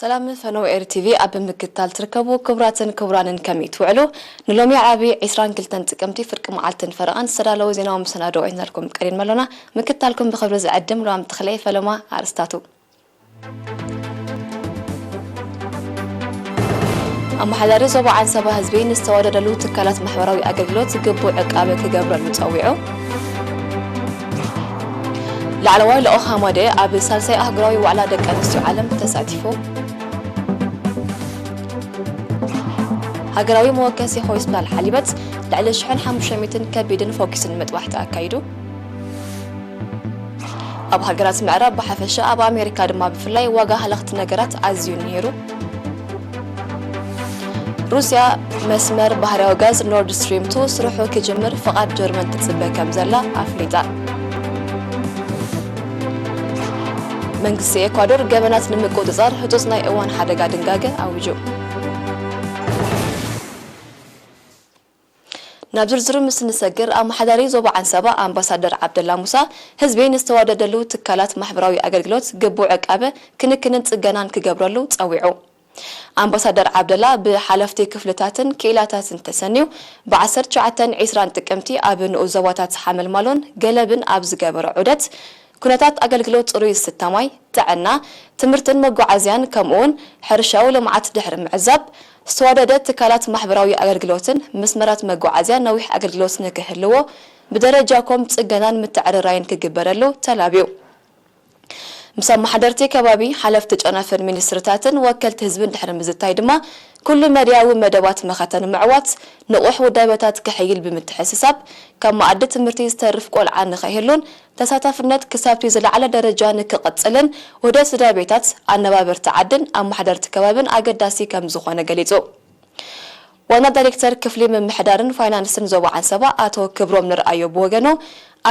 ሰላም ፈነው ኤር ቲቪ ኣብ ምክታል ትርከቡ ክቡራትን ክቡራንን ከመይ ትውዕሉ? ንሎሚ ዓርቢ ዕስራን ክልተን ጥቅምቲ ፍርቂ መዓልትን ፈረቓን ዝተዳለወ ዜናዊ መሰናድኦ ሒዝናልኩም ቀሪብና ኣሎና። ምክታልኩም ብኽብሪ ዝዕድም ሉዋም ተኽለ። ፈለማ ኣርእስታቱ። ኣመሓዳሪ ዞባ ዓንሰባ ህዝቢ ንዝተዋደደሉ ትካላት ማሕበራዊ ኣገልግሎት ግቡእ ዕቃበ ክገብረሉ ጸዊዑ። ላዕለዋይ ልኡኽ ሃማደ ኣብ ሳልሳይ ኣህጉራዊ ዋዕላ ደቂ ኣንስትዮ ዓለም ተሳቲፉ። ሃገራዊ መወከሲ ሆስፒታል ሓሊበት ልዕሊ ሽሕን ሓሙሽተ ሚእትን ከቢድን ፎኪስን መጥባሕቲ ኣካይዱ። ኣብ ሃገራት ምዕራብ ብሓፈሻ ኣብ ኣሜሪካ ድማ ብፍላይ ዋጋ ሃለኽቲ ነገራት ኣዝዩ ነይሩ። ሩስያ መስመር ባህርያዊ ጋዝ ኖርድ ስትሪም ቱ ስርሑ ክጅምር ፍቓድ ጀርመን ትጽበ ከም ዘላ ኣፍሊጣ። መንግስቲ ኤኳዶር ገበናት ንምቁጽጻር ህጹጽ ናይ እዋን ሓደጋ ድንጋገ ኣዊጁ። ናብ ዝርዝሩ ምስ ንሰግር፣ ኣመሓዳሪ ዞባ ዓንሰባ ኣምባሳደር ዓብደላ ሙሳ ህዝቢ ንዝተዋደደሉ ትካላት ማሕበራዊ ኣገልግሎት ግቡእ ዕቃበ፣ ክንክንን ጽገናን ክገብረሉ ጸዊዑ። ኣምባሳደር ዓብደላ ብሓለፍቲ ክፍልታትን ክኢላታትን ተሰንዩ ብ ዓሰርተ ትሽዓተን ዕስራን ጥቅምቲ ኣብ ንኡስ ዞባታት ሓመልማሎን ገለብን ኣብ ዝገበሮ ዑደት፣ ኩነታት ኣገልግሎት ጽሩይ ዝስተ ማይ፣ ጥዕና፣ ትምህርትን መጓዓዝያን ከምኡውን ሕርሻዊ ልምዓት ድሕሪ ምዕዛብ፣ ዝተዋደደ ትካላት ማሕበራዊ ኣገልግሎትን መስመራት መጓዓዝያ ነዊሕ ኣገልግሎት ንክህልዎ ብደረጃ ኮም ጽገናን ምትዕርራይን ክግበረሉ ተላብዩ። ምስ ኣመሓደርቲ ከባቢ፣ ሓለፍቲ ጨነፍን ሚኒስትርታትን ወከልቲ ህዝብን ድሕሪ ምዝታይ ድማ፣ ኩሉ መድያዊ መደባት መኸተ ንምዕዋት ንቑሕ ውዳበታት ክሕይል ብምትሕስሳብ፣ ካብ መኣዲ ትምህርቲ ዝተርፍ ቆልዓ ንኸይህሉን ተሳታፍነት ክሳብቲ ዝለዓለ ደረጃ ንክቕጽልን ውህደት ስድራ ቤታት፣ ኣነባበርቲ ዓድን ኣመሓደርቲ ከባብን ኣገዳሲ ከም ዝኾነ ገሊጹ። ዋና ዳይሬክተር ክፍሊ ምምሕዳርን ፋይናንስን ዞባ ዓንሰባ ኣቶ ክብሮም ንርኣዮ ብወገኑ፣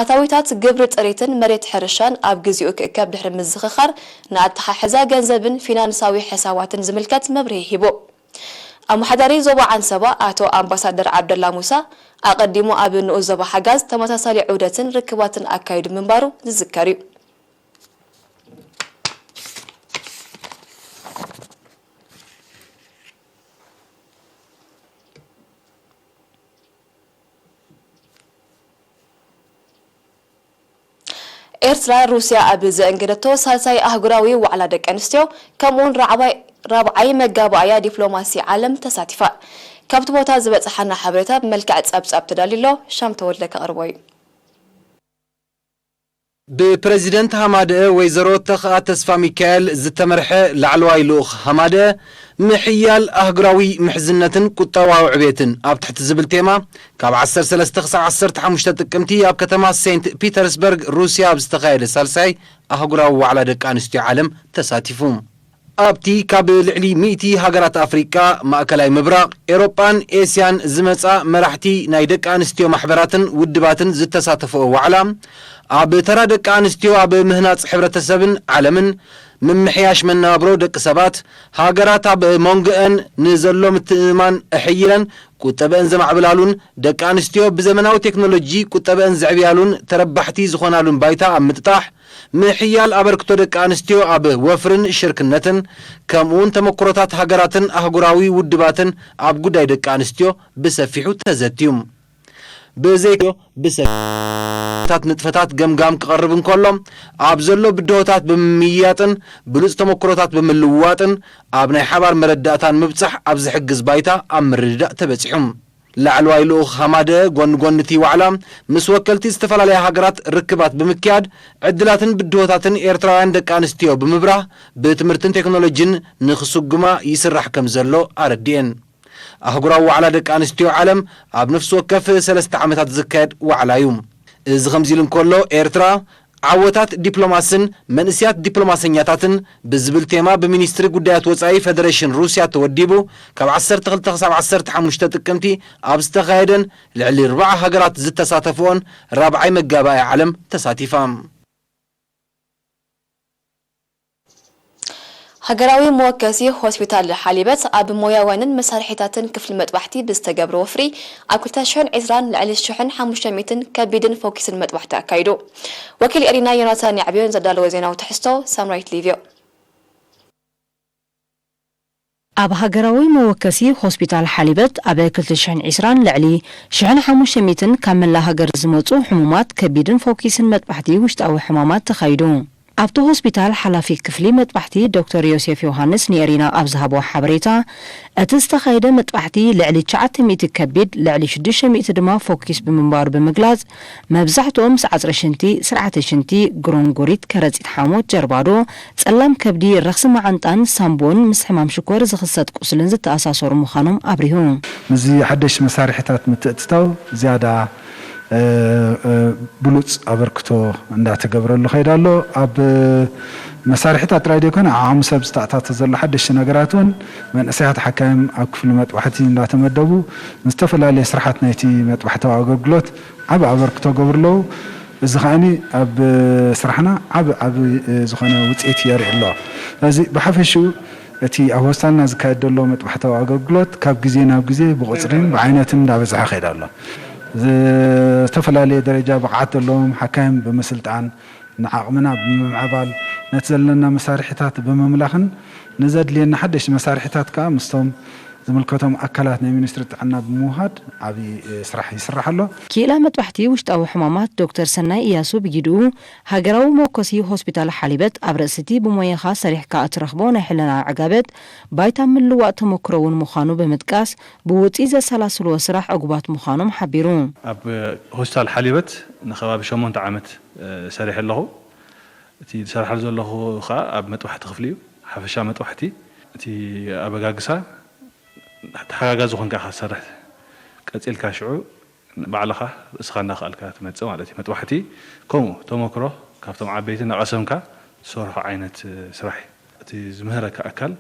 ኣታዊታት ግብሪ ጥሪትን መሬት ሕርሻን ኣብ ግዚኡ ክእከብ ድሕሪ ምዝኽኻር፣ ንኣተሓሕዛ ገንዘብን ፊናንሳዊ ሕሳባትን ዝምልከት መብርሂ ሂቡ። ኣመሓዳሪ ዞባ ዓንሰባ ኣቶ ኣምባሳደር ዓብደላ ሙሳ፣ ኣቐዲሙ ኣብ ንኡስ ዞባ ሓጋዝ ተመሳሳሊ ዑደትን ርክባትን ኣካይዱ ምንባሩ ዝዝከር እዩ። ኤርትራ ሩስያ ኣብ ዘእንገደቶ ሳልሳይ ኣህጉራዊ ዋዕላ ደቂ ኣንስትዮ፣ ከምኡውን ራዕባይ-፣ ራብዓይ መጋባእያ ዲፕሎማሲ ዓለም ተሳቲፋ። ካብቲ ቦታ ዝበጽሓና ሓበሬታ ብመልክዕ ጸብጻብ ተዳልዩ ኣሎ። ሻም ተወልደ ከቕርቦ እዩ። ብፕረዚደንት ሃማደአ ወይዘሮ ተኽኣ ተስፋ ሚካኤል ዝተመርሐ ላዕለዋይ ልኡኽ ሃማደአ፣ ምሕያል ኣህጉራዊ ምሕዝነትን ቁጠባዊ ዕቤትን ኣብ ትሕቲ ዝብል ቴማ፣ ካብ ዓሰርተ ሰለስተ ክሳብ ዓሰርተ ሓሙሽተ ጥቅምቲ ኣብ ከተማ ሴንት ፒተርስበርግ ሩስያ ኣብ ዝተኻየደ ሳልሳይ ኣህጉራዊ ዋዕላ ደቂ ኣንስትዮ ዓለም ተሳቲፉ። ኣብቲ ካብ ልዕሊ ሚእቲ ሃገራት ኣፍሪቃ፣ ማእከላይ ምብራቕ፣ ኤውሮጳን ኤስያን ዝመጻ መራሕቲ ናይ ደቂ ኣንስትዮ ማሕበራትን ውድባትን ዝተሳተፈኦ ዋዕላ፣ ኣብ ተራ ደቂ ኣንስትዮ ኣብ ምህናጽ ሕብረተሰብን ዓለምን፣ ምምሕያሽ መነባብሮ ደቂ ሰባት፣ ሃገራት ኣብ መንጎአን ንዘሎ ምትእምማን ኣሐይለን ቁጠበአን ዘማዕብላሉን ደቂ ኣንስትዮ ብዘመናዊ ቴክኖሎጂ ቁጠበአን ዘዕብያሉን ተረባሕቲ ዝኾናሉን ባይታ ኣብ ምጥጣሕ፣ ምሕያል ኣበርክቶ ደቂ ኣንስትዮ ኣብ ወፍርን ሽርክነትን፣ ከምኡውን ተመክሮታት ሃገራትን ኣህጉራዊ ውድባትን ኣብ ጉዳይ ደቂ ኣንስትዮ ብሰፊሑ ተዘትዩ። ብዘይ ብሰታት ንጥፈታት ገምጋም ክቐርብ እንከሎ፣ ኣብ ዘሎ ብድሆታት ብምምይያጥን ብሉጽ ተመክሮታት ብምልውዋጥን ኣብ ናይ ሓባር መረዳእታን ምብጻሕ ኣብ ዝሕግዝ ባይታ ኣብ ምርድዳእ ተበጺሑ። ላዕለዋይ ልኡኽ ሃማደ ጎኒ ጎኒ እቲ ዋዕላ ምስ ወከልቲ ዝተፈላለያ ሃገራት ርክባት ብምክያድ፣ ዕድላትን ብድሆታትን ኤርትራውያን ደቂ ኣንስትዮ ብምብራህ፣ ብትምህርትን ቴክኖሎጂን ንኽስጉማ ይስራሕ ከም ዘሎ ኣረዲኤን። ኣህጉራዊ ዋዕላ ደቂ ኣንስትዮ ዓለም ኣብ ነፍሲ ወከፍ ሰለስተ ዓመታት ዝካየድ ዋዕላ እዩ። እዚ ከምዚ ኢሉ እንከሎ፣ ኤርትራ ዓወታት ዲፕሎማስን መንእስያት ዲፕሎማሰኛታትን ብዝብል ቴማ ብሚኒስትሪ ጉዳያት ወጻኢ ፌደሬሽን ሩስያ ተወዲቡ፣ ካብ ዓሰርተ ክልተ ክሳብ ዓሰርተ ሓሙሽተ ጥቅምቲ ኣብ ዝተኻየደን ልዕሊ ኣርብዓ ሃገራት ዝተሳተፍኦን ራብዓይ መጋባእያ ዓለም ተሳቲፋ። ሃገራዊ መወከሲ ሆስፒታል ሓሊበት ኣብ ሞያውያንን መሳርሒታትን ክፍሊ መጥባሕቲ ብዝተገብረ ወፍሪ ኣብ ክልተ ሽሕን ዕስራን ልዕሊ ሽሕን ሓሙሽተ ሚእትን ከቢድን ፎኪስን መጥባሕቲ ኣካይዱ። ወኪል ኤሪና ዮናታን ያዕብዮን ዘዳለወ ዜናዊ ትሕዝቶ ሳምራይት ሊቭዮ። ኣብ ሃገራዊ መወከሲ ሆስፒታል ሓሊበት ኣብ ክልተ ሽሕን ዕስራን ልዕሊ ሽሕን ሓሙሽተ ሚእትን ካብ መላእ ሃገር ዝመጹ ሕሙማት ከቢድን ፎኪስን መጥባሕቲ ውሽጣዊ ሕማማት ተኻይዱ። ኣብቲ ሆስፒታል ሓላፊ ክፍሊ መጥባሕቲ ዶክተር ዮሴፍ ዮሃንስ ንኤሪና ኣብ ዝሃቦ ሓበሬታ፣ እቲ ዝተኻየደ መጥባሕቲ ልዕሊ ትሽዓተ ሚእቲ ከቢድ፣ ልዕሊ ሽዱሽተ ሚእቲ ድማ ፎኪስ ብምንባሩ ብምግላጽ፣ መብዛሕትኦም ሳዕጽረ ሽንቲ፣ ስርዓተ ሽንቲ፣ ግሮንጉሪት፣ ከረጺት ሓሞት፣ ጀርባዶ፣ ጸላም ከብዲ፣ ረኽሲ መዓንጣን ሳምቦን ምስ ሕማም ሽኮር ዝኽሰት ቁስልን ዝተኣሳሰሩ ምዃኖም ኣብሪሁ። ምስዚ ሓደሽቲ መሳርሒታት ምትእትታው ዝያዳ፣ እ፣ እ፣ ብሉጽ ኣበርክቶ እንዳተገብረሉ ከይዳ ኣሎ። ኣብ መሳርሒታት ጥራይ ዘይኮነ፣ ዓቕሚ ሰብ ዝተኣታተ ዘሎ ሓደሽቲ ነገራት እውን መንእሰያት ሓካይም ኣብ ክፍሊ መጥባሕቲ እንዳተመደቡ ንዝተፈላለየ ስርሓት ናይቲ መጥባሕታዊ ኣገልግሎት ዓቢ ኣበርክቶ ገብሩ ኣለዉ። እዚ ከኣኒ ኣብ ስራሕና ዓቢ፣ ዓቢ ዝኾነ ውጽኢት የርኢ ኣሎ። ስለዚ ብሓፈሽኡ እቲ ኣብ ሆስፒታልና ዝካየድ ዘሎ መጥባሕታዊ ኣገልግሎት ካብ ግዜ ናብ ግዜ ብቑጽርን ብዓይነትን እንዳበዝሐ ከይዳ ኣሎ። ዝተፈላለየ ደረጃ ብቕዓት ዘለዎም ሓካይም ብምስልጣን፣ ንዓቕምና ብምምዕባል፣ ነቲ ዘለና መሳርሒታት ብምምላኽን ንዘድልየና ሓደሽቲ መሳርሒታት ከኣ ምስቶም ዝምልከቶም ኣካላት ናይ ሚኒስትሪ ጥዕና ብምውሃድ ዓቢ፣ እ፣ ስራሕ ይስራሕ ኣሎ። ክኢላ መጥባሕቲ ውሽጣዊ ሕማማት ዶክተር ሰናይ እያሱ ብጊድኡ፣ ሃገራዊ መወከሲ ሆስፒታል ሓሊበት ኣብ ርእሲ እቲ ብሞያኻ ሰሪሕካ እትረኽቦ ናይ ሕልና ዕጋበት ባይታ ምልዋጥ ተመክሮ እውን ምዃኑ ብምጥቃስ፣ ብውጽኢት ዘሰላስልዎ ስራሕ ዕጉባት ምዃኖም ሓቢሩ። ኣብ ሆስፒታል ሓሊበት ንከባቢ ሸሞንተ ዓመት፣ እ፣ ሰሪሐ ኣለኹ። እቲ ዝሰርሓሉ ዘለኹ ከኣ ኣብ መጥባሕቲ ክፍሊ እዩ፣ ሓፈሻ መጥባሕቲ። እቲ ኣበጋግሳ ተሓጋጋዚ ኮንካ ኢኻ ትሰርሕ። ቀጺልካ ሽዑ ባዕልኻ ርእስኻ እንዳኸኣልካ ትመጽእ ማለት እዩ። መጥባሕቲ ከምኡ ተመክሮ ካብቶም ዓበይቲ እናቐሰምካ ትሰርሖ ዓይነት ስራሕ እዩ። እቲ ዝምህረካ ኣካል፣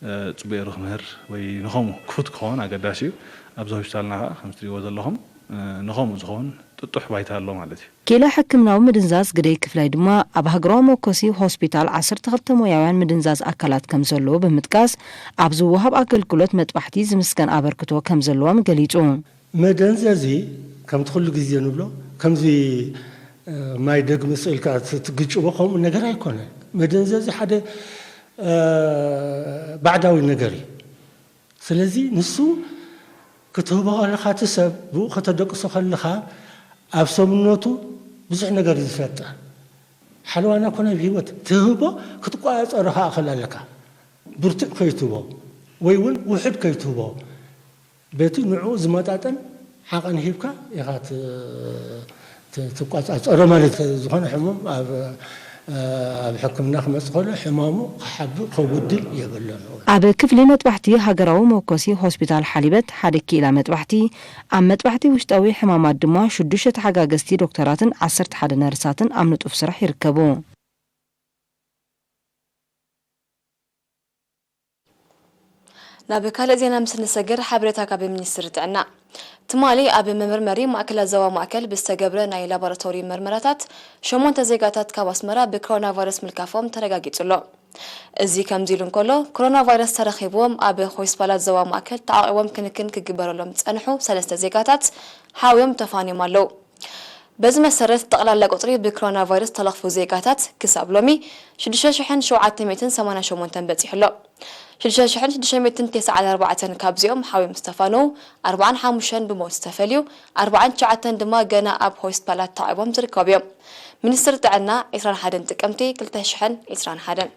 እ፣ ጽቡቕ ጌሩ ክምህር ወይ ንኸምኡ ክፉት ክኸውን ኣገዳሲ እዩ። ኣብዚ ሆስፒታልና ከኣ ከምቲ ትሪእዎ ዘለኹም፣ እ፣ ንኸምኡ ዝኸውን ጥጡሕ ባይታ ኣሎ ማለት እዩ። ክኢላ ሕክምናዊ ምድንዛዝ ግደይ ክፍላይ ድማ ኣብ ሃገራዊ መወከሲ ሆስፒታል ዓሰርተ ክልተ ሞያውያን ምድንዛዝ ኣካላት ከም ዘለዉ ብምጥቃስ፣ ኣብ ዝወሃብ ኣገልግሎት መጥባሕቲ ዝምስገን ኣበርክቶ ከም ዘለዎም ገሊጹ። መደንዘዚ ከምቲ ኩሉ ግዜ ንብሎ፣ ከምዚ፣ እ፣ ማይ ደግሚ ስኢልካ ት-፣ ትግጭቦ ከምኡ ነገር ኣይኮነን። መደንዘዚ ሓደ፣ እ፣ ባዕዳዊ ነገር እዩ። ስለዚ ንሱ ክትህቦ ከለኻ፣ እቲ ሰብ ብኡ ከተደቅሶ ከለኻ፣ ኣብ ሰብነቱ ብዙሕ ነገር እዩ ዝፈጥር። ሓለዋና ኮነ ኣብ ህይወት ትህቦ ክትቆጻጸሮ ከኣ ክእል ኣለካ። ብርቱዕ ከይትህቦ ወይ እውን ውሑድ ከይትህቦ፣ በቲ ንዕኡ ዝመጣጠን ዓቐን ሂብካ ኢኻ ት-፣ ት-፣ ትቆጻጸሮ ማለት እዩ። ዝኾነ ሕሙም ኣብ፣ ኣብ ሕክምና ክመጽእ ከሎ ሕማሙ ክሓብእ ከጉድል የብሉን። ኣብ ክፍሊ መጥባሕቲ ሃገራዊ መወከሲ ሆስፒታል ሓሊበት ሓደ ክኢላ መጥባሕቲ፣ ኣብ መጥባሕቲ ውሽጣዊ ሕማማት ድማ ሽዱሽተ ተሓጋገዝቲ ዶክተራትን ዓሰርተ ሓደ ነርሳትን ኣብ ንጡፍ ስራሕ ይርከቡ። ናብ ካልእ ዜና ምስ ንሰግር፣ ሓበሬታ ካብ ሚኒስትሪ ጥዕና። ትማሊ ኣብ መመርመሪ ማእከላት ዞባ ማእከል ብዝተገብረ ናይ ላቦራቶሪ መርመራታት፣ ሸሞንተ ዜጋታት ካብ ኣስመራ ብኮሮና ቫይረስ ምልካፎም ተረጋጊጹ ኣሎ። እዚ ከምዚ ኢሉ እንከሎ፣ ኮሮና ቫይረስ ተረኺብዎም ኣብ ሆስፒታላት ዞባ ማእከል ተዓቂቦም ክንክን ክግበረሎም ዝጸንሑ ሰለስተ ዜጋታት ሓውዮም ተፋንዮም ኣለዉ። በዚ መሰረት፣ ጠቕላላ ቁጽሪ ብኮሮና ቫይረስ ዝተለኽፉ ዜጋታት ክሳብ ሎሚ ሽዱሽተ ሽሕን ሸውዓተ ሚእትን ሰማንያን ሸሞንተን በጺሑ ኣሎ። ሽዱሽተ ሽሕን ሽዱሽተ ሚእትን ተስዓን ኣርባዕተን ካብዚኦም ሓውዮም ዝተፋነዉ፣ ኣርባዓን ሓሙሽተን ብሞት ዝተፈልዩ፣ ኣርባዓን ትሽዓተን ድማ ገና ኣብ ሆስፒታላት ተዓቂቦም ዝርከቡ እዮም። ሚኒስትሪ ጥዕና፣ ዕስራን ሓደን ጥቅምቲ ክልተ ሽሕን ዕስራን ሓደን።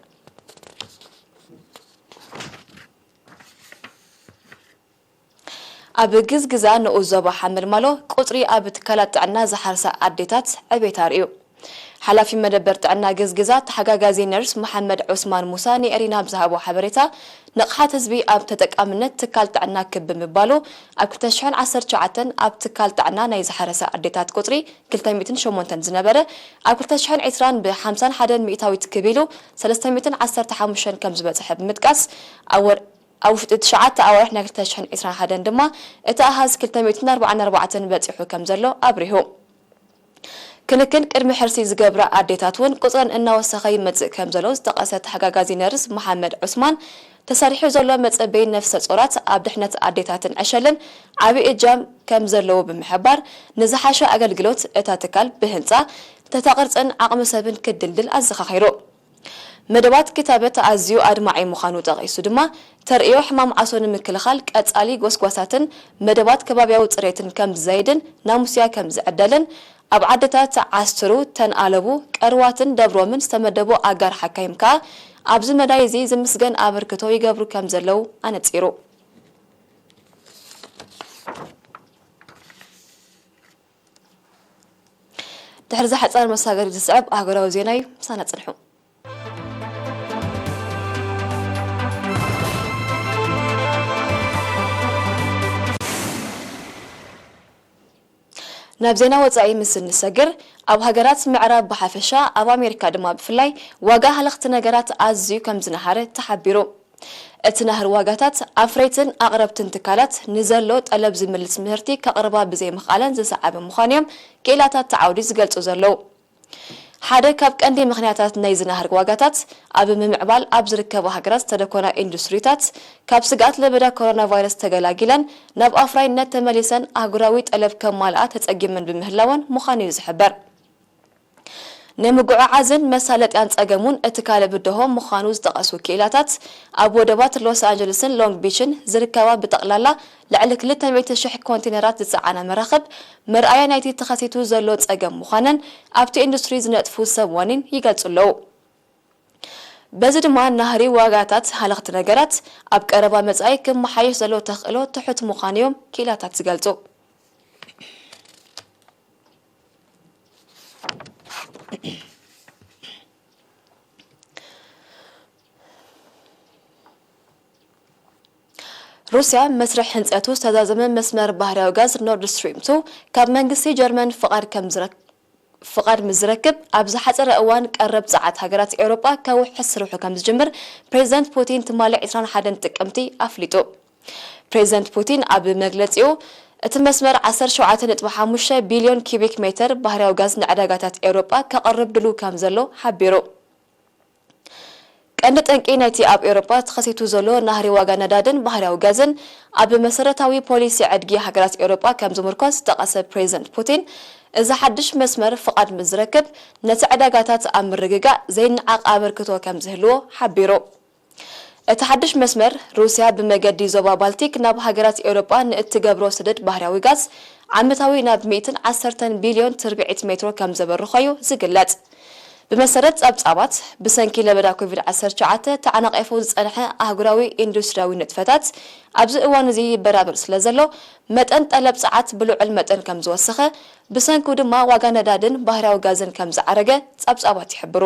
ኣብ ግዝግዛ ንኡስ ዞባ ሓመልማሎ ቁጽሪ ኣብ ትካላት ጥዕና ዝሓርሳ ኣዴታት ዕቤት ኣርእዩ። ሓላፊ መደበር ጥዕና ግዝግዛ ተሓጋጋዚ ነርስ መሓመድ ዑስማን ሙሳ ንኤሪና ኣብ ዝሃቦ ሓበሬታ፣ ንቕሓት ህዝቢ ኣብ ተጠቃምነት ትካል ጥዕና ክብ ብምባሉ፣ ኣብ ክልተ ሽሕን ዓሰርተ ትሽዓተን ኣብ ትካል ጥዕና ናይ ዝሓረሳ ኣዴታት ቁጽሪ ክልተ ሚእትን ሸሞንተን ዝነበረ፣ ኣብ ክልተ ሽሕን ዕስራን ብሓምሳን ሓደን ሚእታዊት ክብ ኢሉ ሰለስተ ሚእትን ዓሰርተ ሓሙሽተን ከም ዝበጽሐ ብምጥቃስ፣ ኣብ ወር-፣ ኣብ ውሽጢ ትሽዓተ ኣዋርሕ ናይ ክልተ ሽሕን ዕስራን ሓደን ድማ እቲ ኣሃዝ ክልተ ሚእትን ኣርባዓን ኣርባዕተን በጺሑ ከም ዘሎ ኣብሪሁ። ክንክን ቅድሚ ሕርሲ ዝገብራ ኣዴታት እውን ቁጽረን እናወሰኸ ይመጽእ ከም ዘሎ ዝጠቐሰ ተሓጋጋዚ ነርስ መሓመድ ዑስማን፣ ተሰሪሑ ዘሎ መጸበዪ ነፍሰ ጾራት ኣብ ድሕነት ኣዴታትን ዕሸልን ዓቢ እጃም ከም ዘለዎ ብምሕባር፣ ንዝሓሸ ኣገልግሎት እታ ትካል ብህንጻ፣ ትሕተ ቅርጽን ዓቕሚ ሰብን ክድልድል ኣዘኻኺሩ። መደባት ክታበት ኣዝዩ ኣድማዒ ምዃኑ ጠቒሱ ድማ፣ ተርእዮ ሕማም ዓሶ ንምክልኻል ቀጻሊ ጎስጓሳትን መደባት ከባብያዊ ጽሬትን ከም ዝዘይድን ናሙስያ ከም ዝዕደልን፣ ኣብ ዓድታት ዓስትሩ፣ ተንኣለቡ፣ ቀርዋትን ደብሮምን ዝተመደቡ ኣጋር ሓካይም ከኣ ኣብዚ መዳይ እዚ ዝምስገን ኣበርክቶ ይገብሩ ከም ዘለዉ ኣነጺሩ። ድሕሪ እዚ ሓጻር መሳገሪ ዝስዕብ ኣህጉራዊ ዜና እዩ። ምሳና ጽንሑ። ናብ ዜና ወጻኢ ምስ እንሰግር፣ ኣብ ሃገራት ምዕራብ ብሓፈሻ፣ ኣብ ኣሜሪካ ድማ ብፍላይ፣ ዋጋ ሃለኽቲ ነገራት ኣዝዩ ከም ዝነሃረ ተሓቢሩ። እቲ ናህሪ ዋጋታት ኣፍረይትን ኣቕረብትን ትካላት ንዘሎ ጠለብ ዝምልስ ምህርቲ ከቕርባ ብዘይምኽኣለን ዝሰዓበ ምዃኑ እዮም ክኢላታት እቲ ዓውዲ ዝገልጹ ዘለዉ። ሓደ ካብ ቀንዲ ምኽንያታት ናይዚ ናህሪ ዋጋታት፣ ኣብ ምምዕባል ኣብ ዝርከባ ሃገራት ዝተደኮና ኢንዱስትሪታት፣ ካብ ስግኣት ለበዳ ኮሮና ቫይረስ ተገላጊለን ናብ ኣፍራይነት ተመሊሰን ኣህጉራዊ ጠለብ ከማልኣ ተጸጊመን ብምህላወን ምዃኑ እዩ ዝሕበር። ናይ ምጉዕዓዝን መሳለጥያን ጸገም እውን እቲ ካልእ ብድሆ ምዃኑ ዝጠቐሱ ክኢላታት፣ ኣብ ወደባት ሎስ ኣንጀለስን ሎንግ ቢችን ዝርከባ ብጠቕላላ ልዕሊ ክልተ ሚእቲ ሽሕ ኮንቴነራት ዝጸዓና መራኽብ መርኣያ ናይቲ ተኸሲቱ ዘሎ ጸገም ምዃነን ኣብቲ ኢንዱስትሪ ዝነጥፉ ሰብ ዋኒን ይገልጹ ኣለዉ። በዚ ድማ ናህሪ ዋጋታት ሃለኽቲ ነገራት ኣብ ቀረባ መጻኢ ክመሓየሽ ዘሎ ተኽእሎ ትሑት ምዃኑ እዮም ክኢላታት ዝገልጹ። ሩስያ መስርሕ ህንጸቱ ዝተዛዘመ መስመር ባህርያዊ ጋዝ ኖርድ ስትሪም ቱ ካብ መንግስቲ ጀርመን ፍቓድ ከም ዝረክ-፣ ፍቓድ ምስ ዝረክብ፣ ኣብ ዝሓጸረ እዋን ቀረብ ጸዓት ሃገራት ኤውሮጳ ከውሕስ ስርሑ ከም ዝጅምር ፕሬዚደንት ፑቲን ትማሊ ዕስራን ሓደን ጥቅምቲ ኣፍሊጡ። ፕሬዚደንት ፑቲን ኣብ መግለጺኡ፣ እቲ መስመር ዓሰርተ ሸውዓተ ነጥቢ ሓሙሽተ ቢልዮን ኪዩቢክ ሜተር ባህርያዊ ጋዝ ንዕዳጋታት ኤውሮጳ ከቕርብ ድሉው ከም ዘሎ ሓቢሩ። ቀንዲ ጠንቂ ናይቲ ኣብ ኤውሮጳ ተኸሲቱ ዘሎ ናህሪ ዋጋ ነዳድን ባህርያዊ ጋዝን ኣብ መሰረታዊ ፖሊሲ ዕድጊ ሃገራት ኤውሮጳ ከም ዝምርኮስ ዝጠቐሰ ፕሬዚደንት ፑቲን፣ እዚ ሓድሽ መስመር ፍቓድ ምስ ዝረክብ ነቲ ዕዳጋታት ኣብ ምርግጋእ ዘይነዓቕ ኣበርክቶ ከም ዝህልዎ ሓቢሩ። እቲ ሓድሽ መስመር፣ ሩስያ ብመገዲ ዞባ ባልቲክ ናብ ሃገራት ኤውሮጳ ንእትገብሮ ሰደድ ባህርያዊ ጋዝ ዓመታዊ ናብ ሚእትን ዓሰርተን ቢልዮን ትርብዒት ሜትሮ ከም ዘበርኾ እዩ ዝግለጽ። ብመሰረት ጸብጻባት፣ ብሰንኪ ለበዳ ኮቪድ ዓሰርተ ትሽዓተ ተዓናቒፉ ዝጸንሐ ኣህጉራዊ ኢንዱስትሪያዊ ንጥፈታት፣ ኣብዚ እዋን እዚ ይበራበር ስለ ዘሎ፣ መጠን ጠለብ ጸዓት ብልዑል መጠን ከም ዝወሰኸ፣ ብሰንኩ ድማ ዋጋ ነዳድን ባህርያዊ ጋዝን ከም ዝዓረገ ጸብጻባት ይሕብሩ።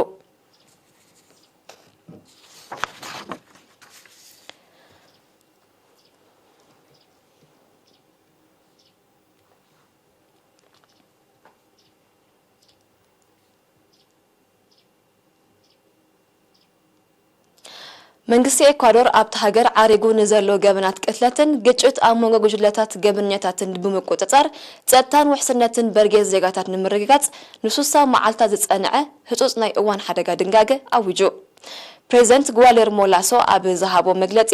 መንግስቲ ኤኳዶር ኣብታ ሃገር ዓሪጉ ንዘሎ ገበናት ቅትለትን ግጭት ኣብ መንጎ ጉጅለታት ገበነኛታትን ብምቁጽጻር፣ ጸጥታን ውሕስነትን በርጌስ ዜጋታት ንምርግጋጽ ንሱሳ መዓልታት ዝጸንዐ ህጹጽ ናይ እዋን ሓደጋ ድንጋገ ኣዊጁ። ፕሬዚደንት ጓሌርሞ ላሶ ኣብ ዝሃቦ መግለጺ፣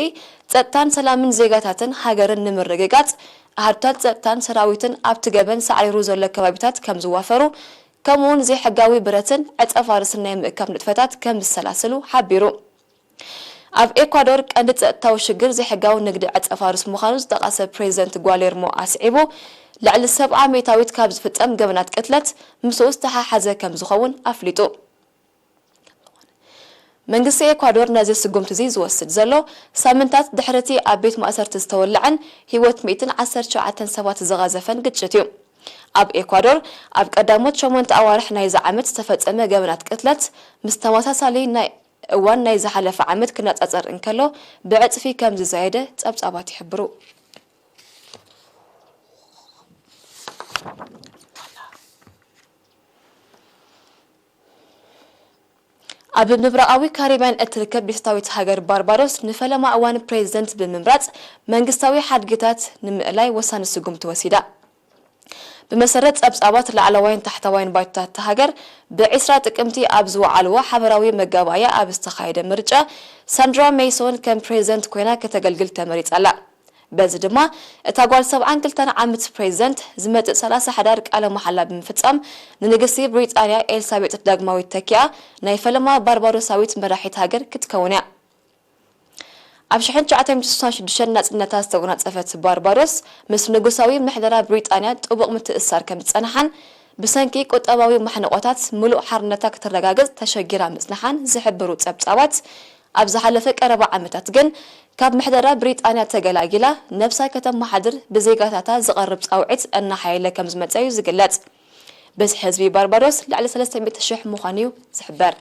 ጸጥታን ሰላምን ዜጋታትን ሃገርን ንምርግጋጽ፣ ኣሃዱታት ጸጥታን ሰራዊትን ኣብቲ ገበን ሳዕሪሩ ዘሎ ከባቢታት ከም ዝዋፈሩ፣ ከምኡውን ዘይሕጋዊ ብረትን ዕጸ ፋርስን ናይ ምእካብ ንጥፈታት ከም ዝሰላስሉ ሓቢሩ። ኣብ ኤኳዶር ቀንዲ ጸጥታዊ ሽግር ዘይሕጋዊ ንግዲ ዕጸ ፋርስ ምዃኑ ዝጠቐሰ ፕሬዚደንት ጓሌርሞ ኣስዒቡ፣ ልዕሊ ሰብዓ ሚእታዊት ካብ ዝፍጸም ገበናት ቅትለት ምስኡ ዝተሓሓዘ ከም ዝኸውን ኣፍሊጡ። መንግስቲ ኤኳዶር ነዚ ስጉምቲ እዚ ዝወስድ ዘሎ፣ ሳምንታት ድሕሪ እቲ ኣብ ቤት ማእሰርቲ ዝተወልዐን ህይወት ሚእትን ዓሰርተ ሸውዓተን ሰባት ዝቐዘፈን ግጭት እዩ። ኣብ ኤኳዶር ኣብ ቀዳሞት ሸሞንተ ኣዋርሕ ናይዚ ዓመት ዝተፈጸመ ገበናት ቅትለት፣ ምስ ተመሳሳሊ ናይ እዋን ናይ ዝሓለፈ ዓመት ክነጻጸር እንከሎ፣ ብዕጽፊ ከም ዝዛየደ ጸብጻባት ይሕብሩ። ኣብ ምብራቓዊ ካሪብያን እትርከብ ደሴታዊት ሃገር ባርባዶስ ንፈለማ እዋን ፕሬዚደንት ብምምራጽ መንግስታዊ ሓድግታት ንምእላይ ወሳኒ ስጉምቲ ወሲዳ። ብመሰረት ጸብጻባት ላዕለዋይን ታሕተዋይን ባይቶታት እታ ሃገር፣ ብዒስራ ጥቅምቲ ኣብ ዝወዓልዎ ሓበራዊ መጋባእያ ኣብ ዝተኻየደ ምርጫ፣ ሳንድራ ሜይሶን ከም ፕሬዚደንት ኮይና ከተገልግል ተመሪጻ ኣላ። በዚ ድማ እታ ጓል ሰብዓን ክልተን ዓመት ፕሬዚደንት ዝመጽእ ሰላሳ ሕዳር ቃለ መሓላ ብምፍጻም ንንግስቲ ብሪጣንያ ኤልሳቤጥ ዳግማዊት ተኪኣ ናይ ፈለማ ባርባዶሳዊት መራሒት ሃገር ክትከውን እያ። ኣብ ሽሕን ትሽዓተ ሚእትን ስሳን ሽዱሽተን ናጽነታ ዝተጎናጸፈት ባርባዶስ ምስ ንጉሳዊ ምሕደራ ብሪጣንያ ጥቡቕ ምትእስሳር ከም ዝጸንሓን ብሰንኪ ቁጠባዊ ማሕንቆታት ምሉእ ሓርነታ ከተረጋግጽ ተሸጊራ ምጽንሓን ዝሕብሩ ጸብጻባት፣ ኣብ ዝሓለፈ ቀረባ ዓመታት ግን ካብ ምሕደራ ብሪጣንያ ተገላጊላ ነብሳ ከተመሓድር ብዜጋታታ ዝቐርብ ጻውዒት እናሓየለ ከም ዝመጸ እዩ ዝግለጽ። ብዝሒ ህዝቢ ባርባዶስ ልዕሊ ሰለስተ ሚእቲ ሽሕ ምዃኑ እዩ ዝሕበር።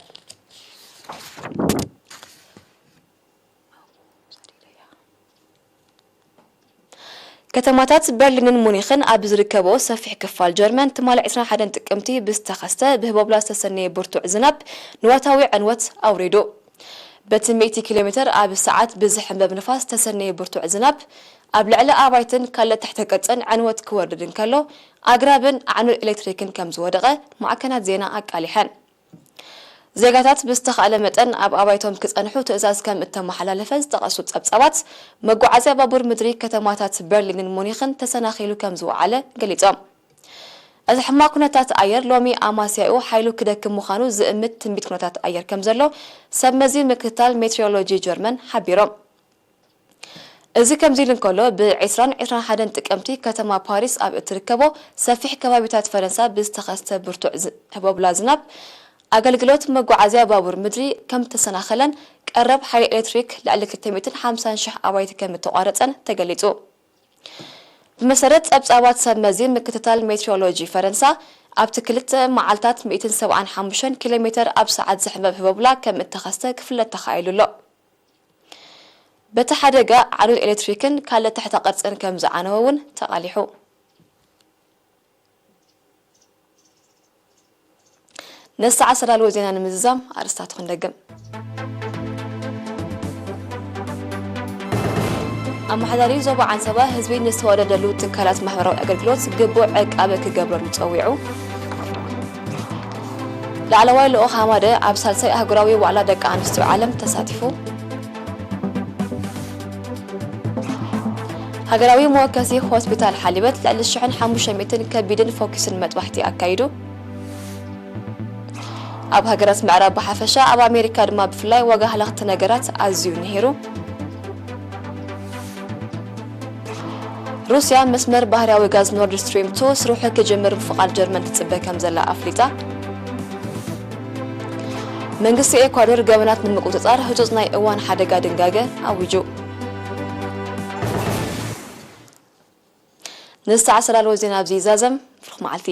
ከተማታት በርሊንን ሙኒኽን ኣብ ዝርከብኦ ሰፊሕ ክፋል ጀርመን ትማሊ ዕስራን ሓደን ጥቅምቲ ብዝተኸስተ ብህቦብላ ዝተሰነየ ብርቱዕ ዝናብ ንዋታዊ ዕንወት ኣውሪዱ። በቲ ሚእቲ ኪሎ ሜትር ኣብ ሰዓት ብዝሕንበብ ንፋስ ዝተሰነየ ብርቱዕ ዝናብ ኣብ ልዕሊ ኣባይትን ካልእ ትሕተ ቅርጽን ዕንወት ክወርድ እንከሎ ኣግራብን ኣዕኑድ ኤሌክትሪክን ከም ዝወደቐ ማዕከናት ዜና ኣቃሊሐን። ዜጋታት ብዝተኻእለ መጠን ኣብ ኣባይቶም ክጸንሑ ትእዛዝ ከም እተመሓላለፈ ዝጠቐሱ ጸብጻባት፣ መጓዓዝያ ባቡር ምድሪ ከተማታት በርሊንን ሙኒኽን ተሰናኺሉ ከም ዝወዓለ ገሊጾም። እቲ ሕማቕ ኩነታት ኣየር ሎሚ ኣማስያኡ ሓይሉ ክደክም ምዃኑ ዝእምት ትንቢት ኩነታት ኣየር ከም ዘሎ ሰብ መዚ ምክትታል ሜትሮሎጂ ጀርመን ሓቢሮም። እዚ ከምዚ ኢሉ እንከሎ፣ ብ ዕስራን ዕስራን ሓደን ጥቅምቲ ከተማ ፓሪስ ኣብ እትርከቦ ሰፊሕ ከባቢታት ፈረንሳ ብዝተኸስተ ብርቱዕ ዝ-፣ ህቦብላ ዝናብ ኣገልግሎት መጓዓዝያ ባቡር ምድሪ ከም እተሰናኸለን ቀረብ ሓይሊ ኤሌክትሪክ ልዕሊ ክልተ ሚእትን ሓምሳን ሽሕ ኣባይቲ ከም እተቋረጸን ተገሊጹ። ብመሰረት ጸብጻባት ሰብ መዚ ምክትታል ሜትሮሎጂ ፈረንሳ፣ ኣብቲ ክልተ መዓልታት ሚእትን ሰብዓን ሓሙሽተን ኪሎ ሜተር ኣብ ሰዓት ዝሕንበብ ህቦብላ ከም እተኸስተ ክፍለጥ ተኻኢሉ ኣሎ። በቲ ሓደጋ ዓኑድ ኤሌክትሪክን ካልእ ትሕተ ቅርጽን ከም ዝዓነወ እውን ተቓሊሑ። ነዚ ሰዓት ዝተዳለወ ዜና ንምዝዛም ኣርእስታቱ ክንደግም። ኣመሓዳሪ ዞባ ዓንሰባ ህዝቢ ንዝተዋደደሉ ትካላት ማሕበራዊ ኣገልግሎት ግቡእ ዕቃበ ክገብረሉ ጸዊዑ። ላዕለዋይ ልኡኽ ሃማደ ኣብ ሳልሳይ ኣህጉራዊ ዋዕላ ደቂ ኣንስትዮ ዓለም ተሳቲፉ። ሃገራዊ መወከሲ ሆስፒታል ሓሊበት ልዕሊ ሽሕን ሓሙሽተ ሚእትን ከቢድን ፎኪስን መጥባሕቲ ኣካይዱ። ኣብ ሃገራት ምዕራብ ብሓፈሻ፣ ኣብ ኣሜሪካ ድማ ብፍላይ ዋጋ ሃለኽቲ ነገራት ኣዝዩ ንሂሩ። ሩስያ መስመር ባህርያዊ ጋዝ ኖርድ ስትሪም ቱ ስርሑ ክጅምር ምፍቓድ ጀርመን ትጽበ ከም ዘላ ኣፍሊጣ። መንግስቲ ኤኳዶር ገበናት ንምቁጽጻር ህጹጽ ናይ እዋን ሓደጋ ድንጋገ ኣዊጁ። ንዝተዓሰላልዎ ዜና ኣብዚ ይዛዘም። ብሩኽ መዓልቲ።